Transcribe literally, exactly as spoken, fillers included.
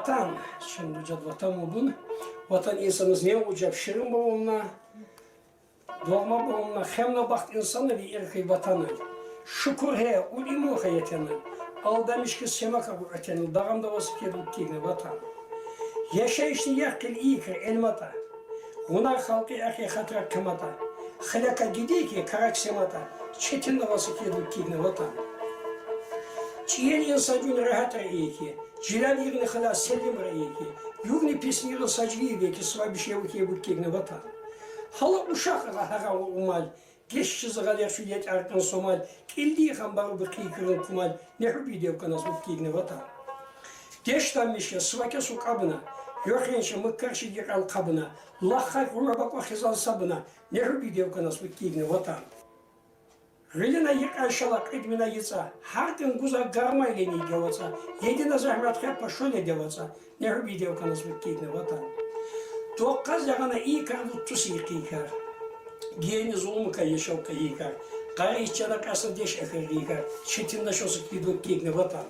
Vatan, şimdi uca vatan mı bun? Vatan insanız ne olacak? Şirin babamla, doğma babamla, hem de bakt insanı bir erkek vatanı. Şükür he, ul imu hayatını. Aldamış ki semaka bu öteni, dağım da vasıf yedi kegni vatan. Yaşayışını yakıl iyi ki elmata. Hunar halkı erkek hatıra kımata. Xilaka gidi ki karak semata. Çetin de vasıf yedi kegni vatan. Çiyen insan gün rahat iyi ki. Cilal yığını xila selim ra iyi ki. Yugni pisni yığın sacı gibi ki sıva bir şey bu ki bu kegni vatan. Hala uşak aga haga umal. Geç çizgi galer şu yet arkın somal. Kildi yıkan baru bir kıykırın kumal. Ne hübi devkanas bu kegni vatan. Deştan mişe sıvake su kabına. Yokenşe mıkkar şi yıkal kabına. Lahhay hurra bak o hizan sabına. Ne hübi devkanas bu kegni vatan. Гъилина йикьян шала кьид вина йицӀа, гьар къин гуза гармайлени гевацӀа, едина загьмат хьепа шоне девацӀа, не хӀуби девканас вуккигна ватан. Доккъаз ягъана и кар вуттус и къикар. Гени зулмука яшавка и кар. Къари иччана къясна деш ахир и кар. Четинна шосу кид вуккигна ватан.